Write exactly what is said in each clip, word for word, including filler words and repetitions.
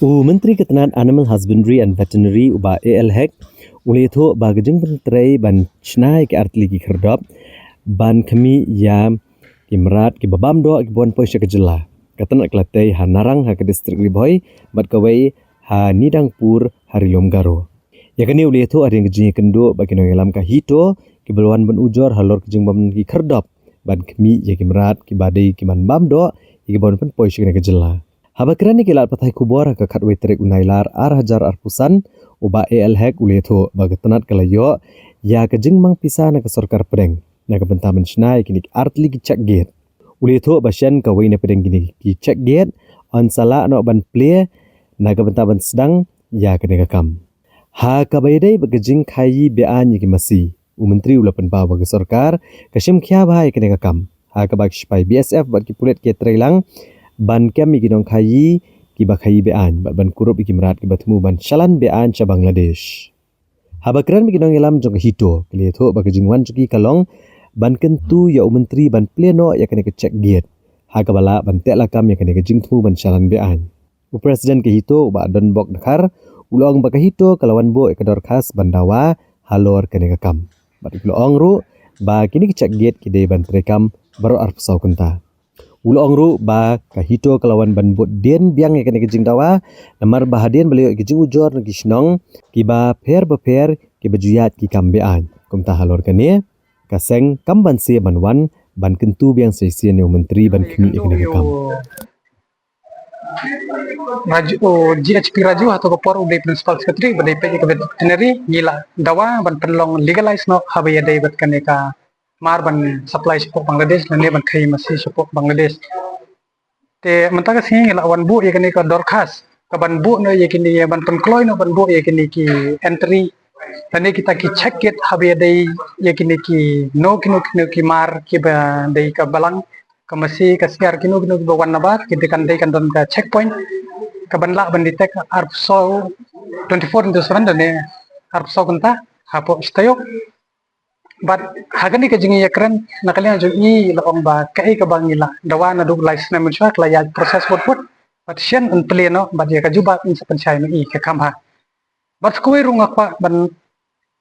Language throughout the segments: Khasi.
U Myntri ka tnat Animal Husbandry and Veterinary, u Bah A L Hek, u la ïathuh ba ka jingpyntrei ban shna ïa ki artylli ki khyrdop ban khmih ïa ki mrad kiba bam doh kiba wan poi sha ka jylla, ka tnat ka la tei ha Narang ha ka district Ri Bhoi bad kawei ha Nidangpur ha Ri Lum Garo. Ïa kane u la ïathuh hadien ka jingïakynduh bad ki nongïalam ka HITO kiba la wan ban ujor halor ka jingbam ki khyrdop ban khmih ïa ki mrad kiba dei ki ban bam doh ïa kiba wan pynpoi sha kane ka jylla. Haba kren ïa ki lad pathai khubor ha ka khatwei tarik u Nailar ar hajar arphew san, u Bah A L Hek u la ïathuh ba ka tnat ka la ïoh ïa ka jingmang pisa na ka sorkar pdeng na ka bynta ban shna ïa kine ki artylli ki check gate. U la ïathuh ba shen kawei na pdeng kine ki check gate yn sa lah noh ban plie na ka bynta ban sdang ïa kane ka kam. Ha kaba ïadei bad ka jingkhaii be-aiñ ïa ki masi, u Myntri u la pynpaw ba ka sorkar ka shim khia bha ïa kane ka kam, ha kaba ki sipai B S F bad ki pulit ki trei lang ban kem ïa ki nongkhaii kiba khaii be-aiñ bad ban kurup ïa ki mrad kiba thmu ban shalan be-aiñ sha Bangladesh. Haba kren bad ki nongïalam jong ka HITO, ki la ïathuh ba ka jingwan jong ki ka long ban kyntu ïa u Myntri ban plie noh ïa kane ka check gate, ha kaba lah ban teh lakam ïa kane ka jingthmu ban shalan be-aiñ. U President ka HITO, u Bah Donbok Dkhar, u la ong ba ka HITO ka la wan buh ïa ka dorkhas ban dawa halor kane ka kam. Bad u la ong ruh ba kine ki check gate ki dei ban treikam baroh arphew saw kynta. U la ong ruh ba ka HITO ka la wan ban bud dien biang ïa kane ka jingdawa, namar ba hadien ba la ïoh ïa ka jingujor na ki shnong kiba pher bapher kiba ju ïaid ki kam be-aiñ. Kumta halor kane, ka seng kam ban seh ban wan ban kyntu biang shisien ïa u Myntri ban khmih ïa kane ka kam. Raju, oh, G H P Raju, hato ka por u dei Principal Secretary, ba dei peit ïa ka veterinary, ngi la dawa ban pynlong legalize noh haba ïadei bad kane ka mar ban supply shapoh Bangladesh, lane ban khaii masi shapoh Bangladesh. Te mynta ka sngi ngi la wan buh ïa kane ka dorkhas, ka ban buh noh ïa kine, ban pynkloi noh ban buh ïa kine ki entry, lane kita ki check gate haba ïadei ïa kine ki no kino kino ki mar kiba dei ka balang, ka masi, ka siar, kino kino kiba wan nabar, ki dei kan dei kan don ka checkpoint, ka ban lah ban detect arphew saw, twenty-four into seven, lane arphew saw kynta hapoh shi taïew. Bad ha kane ka jingïakren na ka liang jong ngi la ong ba kaei kaba ngi la dawa naduh lai snem mynshuwa ka la ïaid process bud bud. Bad shen yn plie noh bad ïa ka jubab yn sa pynshai noh ïa ka kam ha. Bad sa kawei ruh nga kwah ban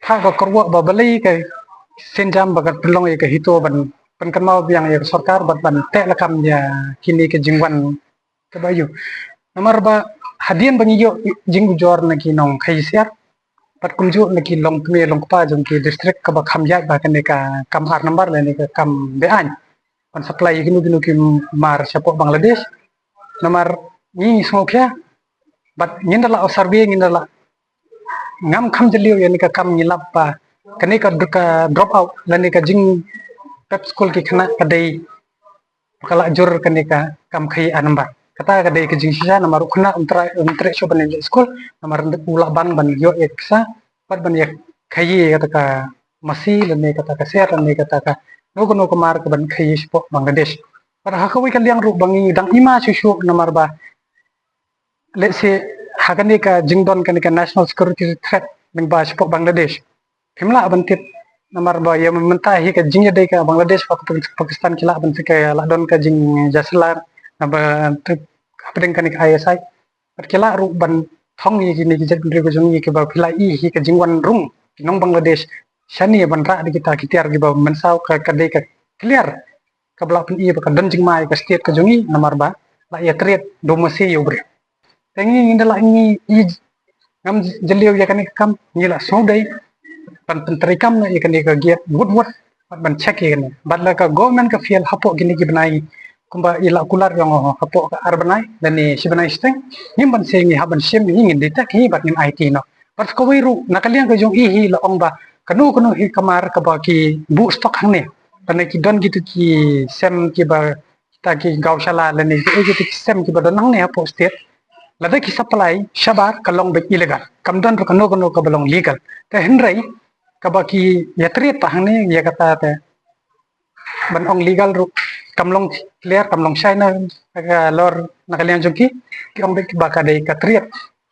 phah ka kyrwoh ba balei ka sienjam ba ka pynlong ïa ka HITO ban pynkynmaw biang ïa ka sorkar bad ban teh lakam ïa kine ki jingwan kaba ïoh. Namar ba hadien ba ngi ïoh jingujor na ki nongkhaii siar bad kumjuh na ki longkmie longkpa jong ki district kaba kham ïaid bha kane ka kam ar nambar lane ka kam be-aiñ ban supply ïa kino kino ki mar shapoh Bangladesh. Namar ngi ngi sngewkhia bad ngin da lah survey, ngin da lah, ngam kham jylliew ïa kane ka kam, ngi lap ba kane ka, ka drop out lane ka jingpep skul ki khynnah ka dei ka la jur kane ka kam khaii ar nambar. Kata ka dei ka jingshisha namar u khynnah um treh, um treh shuh ban leit skul namar u la bang ban ïoh ïa ka pisa bad ban ïa khaii ïa kata ka masi lane kata ka siar lane kata ka no kano ka mar ka ban khaii shapoh Bangladesh. Bad ha kawei ka liang ruh ba ngi dang ima shuh shuh namar ba let's say ha kane ka jingdon kane ka national security threat lyngba shapoh Bangladesh. Phim lah ban tip namar ba ïa mynta hi ka jingïadei ka Bangladesh bad Pakistan ki lah ban, ka lah don ka jingjasla naba hapdeng kane ka I S I. Bad ki lah ruh ban thong ïa kine ki jaitbynriew ka jong ngi kiba phi la i hi ka jingwan rung ki nong Bangladesh shane ban rah da kita ki tiar kiba mynsaw, ka, ka dei ka clear kaba lah pyni ba ka don jingma ïa ka state ka jong ngi namar ba la ïatrei da u masi ïa u briew. Te ngi ngi da lah ngi i ngam jylliew ïa kane ka kam, ngi la sngewdei ban pyntreikam noh ïa kane ka gate wut wut bad ban check ïa kane. Bad la ka government ka fail hapoh kine ki bnai kumba i la kular ïa nga hapoh ka ar bnai lane shi bnai shiteng, ngim ban sngewdei, ngi hap ban shim hi, ngin detect hi bad ngin aiti noh. Bad sa kawei ruh na ka liang ka jong i hi la ong ba kano kano hi ka mar kaba ki buh stock hangne lane ki don kito ki sem kiba kita ki gaoshala lane ki, eh, kita ki sem kiba don hangne hapoh state, lada ki supply shabar ka long beit illegal. Kam don ruh kano kano kaba long legal. Te hynrei kaba ki ïatrei pat hangne ïa kata te ban ong legal ruh kam long clear, kam long shai na ka lor na ka liang jong ki, ki ong beit ba ka dei ka trei.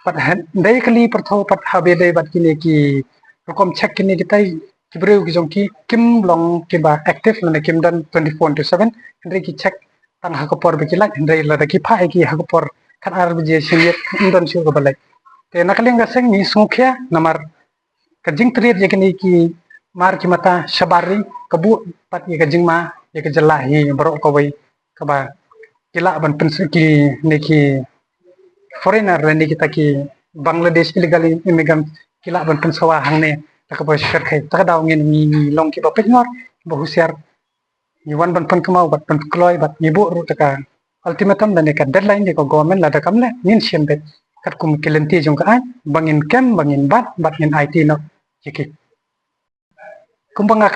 Pat hynrei kali pyrtho pat haba dei bad kine ki rukom check kine kitai ki briew ki jong ki kim long kiba active lane kim don twenty-four into seven, hynrei ki check tang ha ka por ba ki lait, hynrei lada ki phah ïa ki ha ka por khat ar baje shim ïa ym don shuh kaba leit. Te na ka liang ka seng ngi sngewkhia namar ka jingtreat ïa kine ki mar ki mata shabar ri ka buh pat ïa ka jingma ïa ka jylla hi baroh kawei kaba ki lah ban pyn ki ne ki foreigner ne kita ki Bangladesh illegal immigrant ki lah ban pynsawa hangne. Ta kaba shyrkhei ta ka daw ngin ngi long kiba pynngor ba husiar ngi wan ban pynkynmaw bad pynkloi bad ngi buh ruh ta ka ultimatum da ne ka deadline ïa ka government lada kam leh ngin shim beit katkum ki lynti jong ka aiñ ba ngin kem ba ngin bat bad ngin aiti noh ïa ki. Kumba nga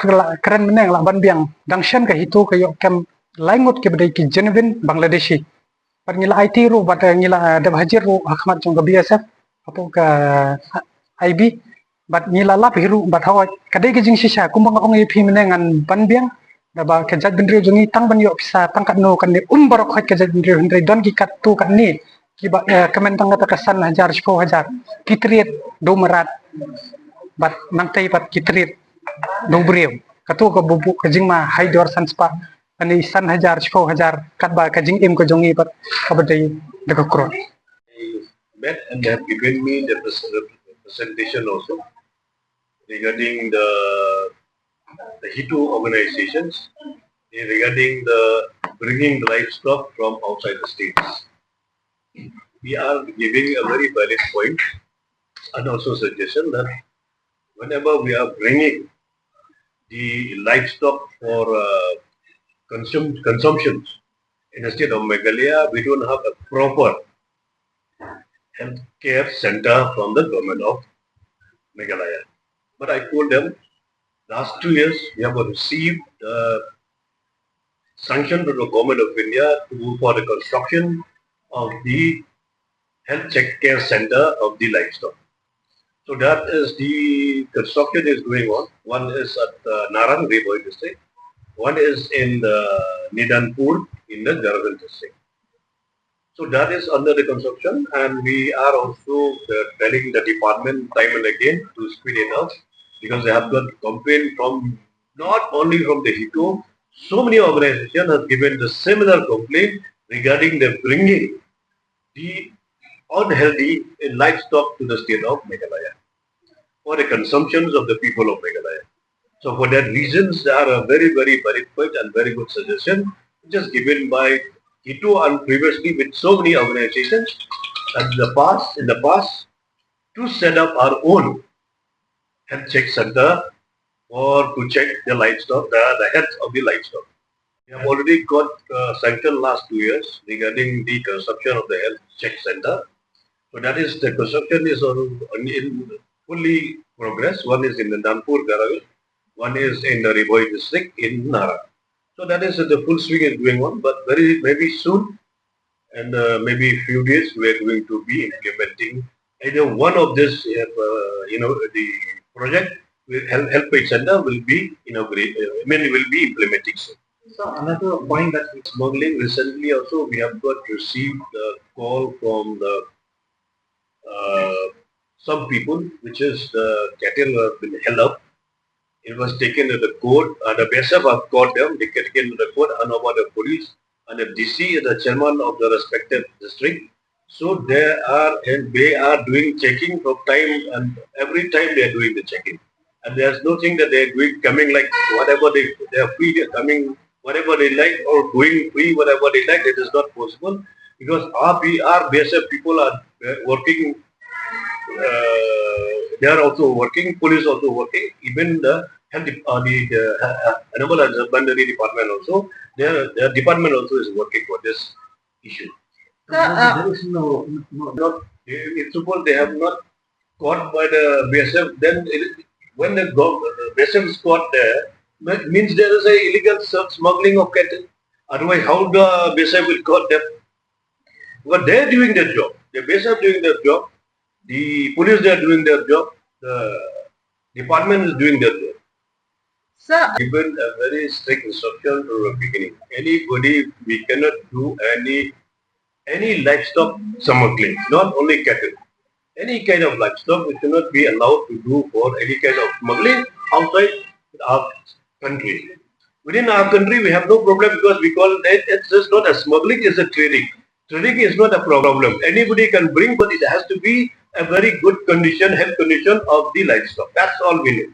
kren mynne lah ban biang dang shen ka HITO ka ïoh kem lai ngut kiba dei ki genuine Bangladeshi. Bad ngi la aiti ruh bad ngi la dep hajir ruh ha khmat jong ka BSF hapoh ka IB. Bad ngi la lap hi ruh bad hawai ka dei ka jingshisha kumba nga ong ïa phi mynne ngan ban biang. Da ba ka jaitbynriew jong ngi tang ban ïoh pisa tang katno katne un baroh hawai ka jaitbynriew hynrei don ki katto katne kiba kmen tang kata ka san hajar shiphew hajar ki treat da u mrad bad nangtei bad ki treat da u briew. Kato ka buh ka jingma haidor san spah ani san hajar shiphew hajar katba ka jingim ka jong ngi bad kaba dei da ka krod. Met and they have given me the presentation also regarding the the HITO organizations regarding the bringing the livestock from outside the states. We are giving a very valid point and also suggestion that whenever we are bringing the livestock for uh, consum- consumption in the state of Meghalaya, we don't have a proper healthcare center from the government of Meghalaya. But I told them last two years we have received the sanction from the government of India to, for the construction of the health check care center of the livestock. So that is the construction is going on. One is at uh, Narang, Ri Bhoi district. One is in the Nidanpur in the Garavin district. So that is under the construction, and we are also uh, telling the department time and again to speed it up because they have got complaint from not only from the HITO, so many organizations have given the similar complaint regarding the bringing the unhealthy livestock to the state of Meghalaya for the consumptions of the people of Meghalaya. So for that reasons, there are a very, very valid point and very good suggestion, which is given by HITO and previously with so many organizations in the past, in the past, to set up our own health check center or to check the livestock, the, the health of the livestock. We have already got uh, sanction last two years regarding the construction of the health check center. So that is the construction is on, on in fully progress. One is in the Danpur Garavin, one is in the Ri Bhoi district in Narang. So that is the full swing is going on, but very maybe soon and uh, maybe few days we are going to be implementing either one of this, uh, you know, the project will help help center will be inaugurated. I mean, will be implementing soon. So another point that smuggling recently also we have got received a call from the uh, some people, which is the cattle have been held up. It was taken to the court, and the BSF have caught them. They taken to the court, and over the police and the D C is the chairman of the respective district. So they are and they are doing checking from time and every time they are doing the checking. And there's no thing that they are doing coming like whatever they they are free, they are coming whatever they like or going free whatever they like. It is not possible because our B, our BSF people are uh, working. Uh, they are also working. Police also working. Even the health, uh, the, the uh, animal husbandry department also. Their their department also is working for this issue. Sir, uh, there is no, no, not in Sukhum they have not caught by the BSF. Then it, when the BSF is caught there, means there is a illegal smuggling of cattle. Otherwise, how the BSF will caught them? But they are doing their job. The BSF doing their job. The police they are doing their job. The department is doing their job. Sir, given a very strict instruction from the beginning. Anybody, we cannot do any any livestock smuggling, not only cattle. Any kind of livestock we should not be allowed to do for any kind of smuggling outside our country. Within our country, we have no problem because we call it, it's just not a smuggling, it's a trading. Trading is not a problem. Anybody can bring, but it has to be a very good condition, health condition of the livestock. That's all we need.